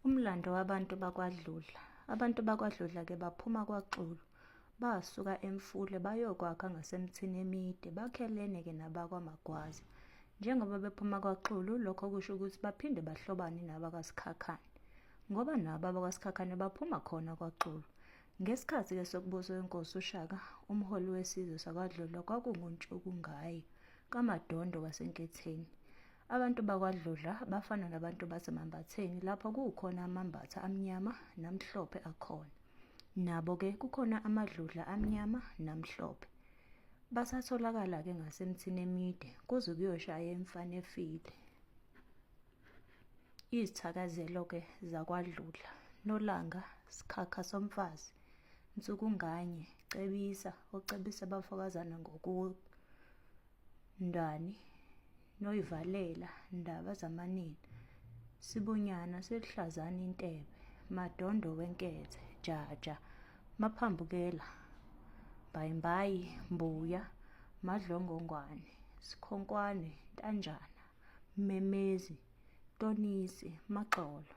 Umlando wabantu bakwaDludla. Abantu bakwaDludla-ke baphuma kwaXulu. Basuka eMfule bayokwakha ngaseMthini emide, bakhelene-ke nabakwaMagwaza. Njengoba bephuma kwaXulu, lokho kusho ukuthi baphinde bahlobane nabakwaSikhakhane. Ngoba nabo abakwaSikhakhane baphuma khona kwaXulu. Ngesikhathi-ke sokubusa kwenkosi uShaka, umholi wesizwe sakwaDludla kwakunguNtshukungaye kaMadondo waseNketheni. Abantu bakwaDludla bafana nabantu baseMambatheni lapho kukhona amambatha amnyama namhlophe akhona. Nabo-ke kukhona amadludla amnyama namhlophe. Basatholakala-ke ngasemthini emide kuze kuyoshaya imfana efile. Izithakazelo-ke zakwaDludla, Nolanga, Sikhakha somfazi, Nsukunganye, Cebisa, ocebisa abafokazana Ndani, Noyivalela, Ndaba zamanina, Sibunyana siluhlazana intebe, Madondo wenkethe, Jaja, Maphambukela, Mbayimbayi, Mbuya, Madlongongwane, Sikhonkwane, Ntanjana, Mmemezi, Tonisi, Maxolo.